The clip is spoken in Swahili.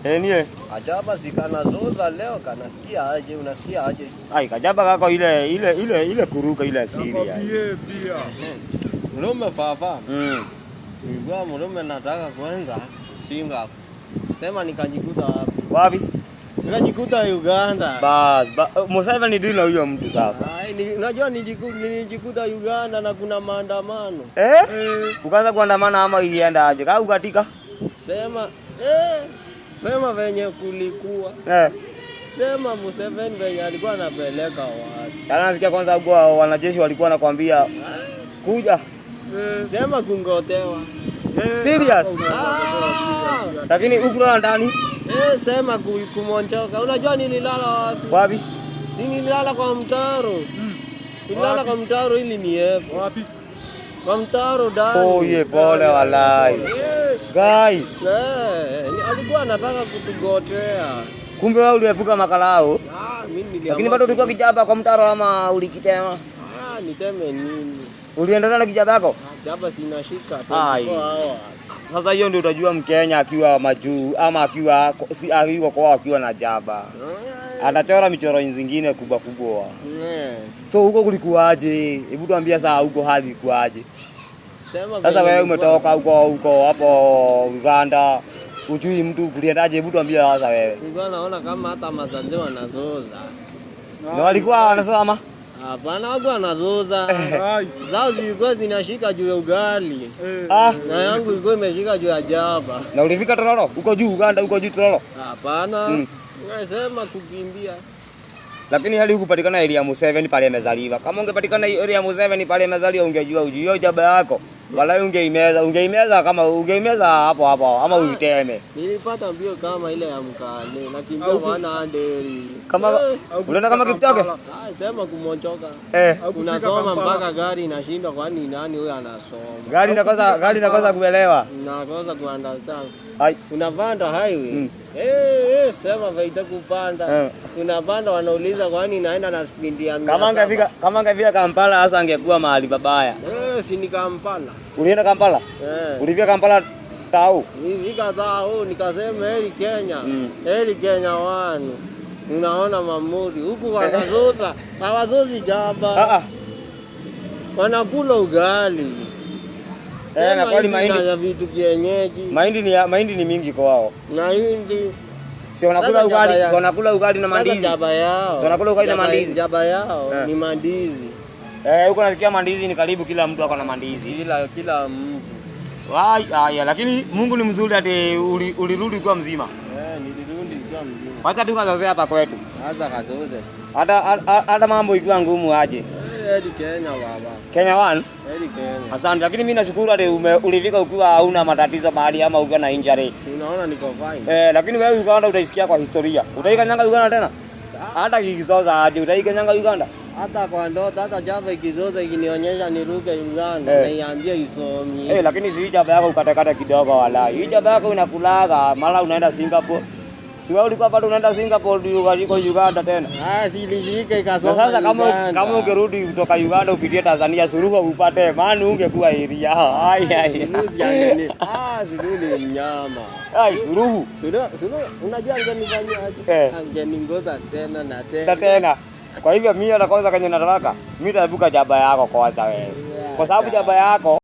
Eh, nie. Ajaba zikanazoza leo, kanasikia aje? Unasikia aje? Ai, kajaba kako ile ile ile ile kuruka ile asili ya. Bie bia. Mrume fafa. Nilikuwa mrume nataka kwenda Singapore. Sema nikajikuta wapi? Wapi? Nikajikuta Uganda. Bas, ba, Museveni deal na huyo mtu sasa. Ai, unajua nilijikuta Uganda na kuna maandamano. Eh? Ukaanza kuandamana ama ilienda aje? Kaa ukatika? Sema eh, sema venye kulikuwa. Eh. Sema Museveni venye alikuwa anapeleka watu. Sana nasikia kwanza huko wanajeshi walikuwa wanakwambia kuja. Sema kungotewa. Serious? Ah! Lakini huku na ndani Eh, sema kumonchoka. Unajua nililala wapi? Wapi? Si nililala kwa mtaro. Nililala kwa mtaro ili niepe. Wapi? Kwa mtaro ndani. Oh, ye pole walai. Eh, Guy, eh, alikuwa anataka kutugotea. Kumbe wewe uliepuka makalao. Ah, mimi niliamua. Lakini bado ulikuwa kijaba kwa mtaro ama ulikitema? Ah, niteme nini? Uliendelea na kijaba yako? Jaba sinashika Ai. 24 hours. Sasa hiyo ndio utajua Mkenya akiwa majuu ama akiwa si akiwa kwao akiwa na jaba. Atachora michoro zingine kubwa kubwa. Eh, So huko kulikuwaje? Hebu tuambie saa huko hali ilikuwaje? Sema Sasa venye wewe nilikuwa- umetoka huko huko hapo Uganda, ujui mtu kuliendaje? Hebu tuambie sasa wewe. Nilikuwa naona kama hata mazanzi wanazoza. Na walikuwa wanasema Hapana, hawakuwa wanazoza. Ai. Zao zilikuwa zinashika juu ya ugali. Ah, Na yangu ilikuwa imeshika juu ya jaba. na ulifika Tororo huko juu Uganda, huko juu Tororo. Hapana. Nasema kukimbia. Lakini hali hukupatikana area ya Museveni pale amezaliwa. Kama ungepatikana hiyo area ya Museveni pale amezaliwa, ungejua ujui hiyo jaba yako. Wala ungeimeza, ungeimeza kama ungeimeza hapo hapo ama uiteme. Nilipata mbio kama ile ya mkale. Nakimbia 100. Kama Eh, unaenda kama Kipchoge? ah, sema kumonchoka. Eh. Unasoma mpaka gari inashindwa, kwani nani huyo anasoma? Gari inakosa kuelewa. Nakosa kuunderstand. Ai. Unapanda highway. Eh, eh, sema vaita kupanda. Unapanda wanauliza kwani naenda na speed ya 700. Kama angefika Kampala sasa angekuwa mahali babaya. Eh, si ni Kampala. Ulienda Kampala? Eh. Ulifika Kampala tau. Nilifika tao nikasema heri Kenya. Heri Kenya wanu. Unaona mamuri huku wanazoza, hawazozi jaba. Ah ah. Wanakula ugali. Eh, na Tena kweli hizi mahindi na vitu kienyeji. Mahindi ni mingi kwao. Mahindi. Si wanakula Sasa ugali, jaba si wanakula ugali na Sasa mandizi. jaba yao. Si wanakula ugali na mandizi. Jaba yao Eh. ni mandizi. Eh, huko nasikia mandizi ni karibu kila mtu ako na mandizi. Kila mtu. Wai, haya, lakini Mungu ni mzuri ati ulirudi kuwa mzima. Eh, nilirudi nikiwa mzima. Wacha tu kazoea hapa kwetu. Sasa kazoze. Hata mambo ikiwa ngumu aje. Eh, heri Kenya baba. Kenya one. Heri Kenya. Asante, lakini mimi nashukuru ati ulifika ukiwa hauna matatizo mahali ama ukiwa na injury. Si unaona niko fine. Eh, lakini wewe Uganda utaisikia kwa historia. Utaikanyanga Uganda tena? Hata kikizoza aje utaikanyanga Uganda? Hata kwa ndoto, hata jaba ikizoza ikinionyesha niruke Uganda, Eh. naiambia isomi. Eh, lakini si jaba yako ukatekate kidogo wala. Hii jaba yako inakulaga mara unaenda Singapore. Si wewe ulikuwa bado unaenda Singapore ndio ukashika Uganda tena. Ah, si ilishika Na ikasoma sasa kama Uganda. kama ungerudi kutoka Uganda upitie Tanzania suluhu upate maana ungekuwa area. Ai ai. Suluhu ah, Suluhu ni mnyama. Ai suluhu. Suluhu, unajua angenifanyia aje? Eh. Angeningoza tena na tena. Ta tena. Kwa hivyo mimi na kwanza kenye nataka, mimi nitaepuka jaba yako kwanza wewe. Kwa sababu jaba yako